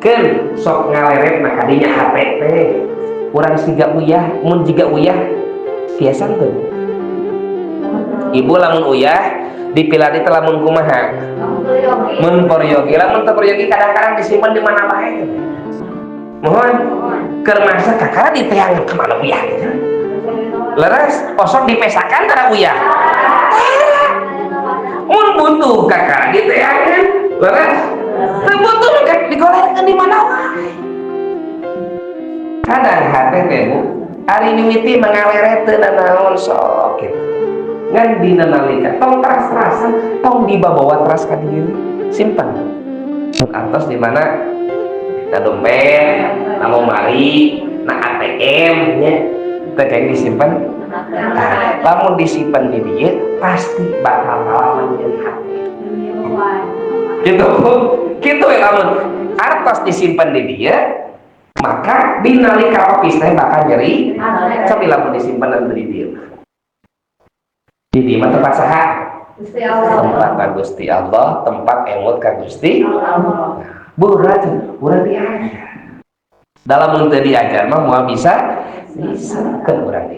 Keun sok ngaleret na kadinya hate teh. Urang siga uyah, mun jiga uyah biasa tuh. Ibu lamun uyah dipilari teh lamun kumaha? Mun peryogi, lamun teu peryogi kadang-kadang disimpan di mana bae. Mohon keur masak kakara diteangan kemana uyah gitu. Leres, osok dipesakan tara uyah. Mun butuh kakara diteangan, leres. Teu butuh mah digolerkeun di mana wae. Kadang hate teh, Bu, ari mimiti mengaleret teu nanaon sok gitu. Ngan dina nalika tong teras-terasan, tong dibawa teras ka diri, simpan. Atos di mana? Na dompet, na lemari, na ATM nya. Teh kayak disimpan. Nah, lamun disimpan di dieu pasti bakal ngalaman nyeri hati. Gitu. Gitu ya, lamun artos disimpan di dieu maka dinalika papis teh bakal nyeri. Coba lamun disimpan di dieu. Di dieu mah tempat saha? Tempat ka Gusti Allah, tempat emut ka Gusti. Berat, urang diajar. Dalam mun teu diajar mah moal bisa bisa ke urang.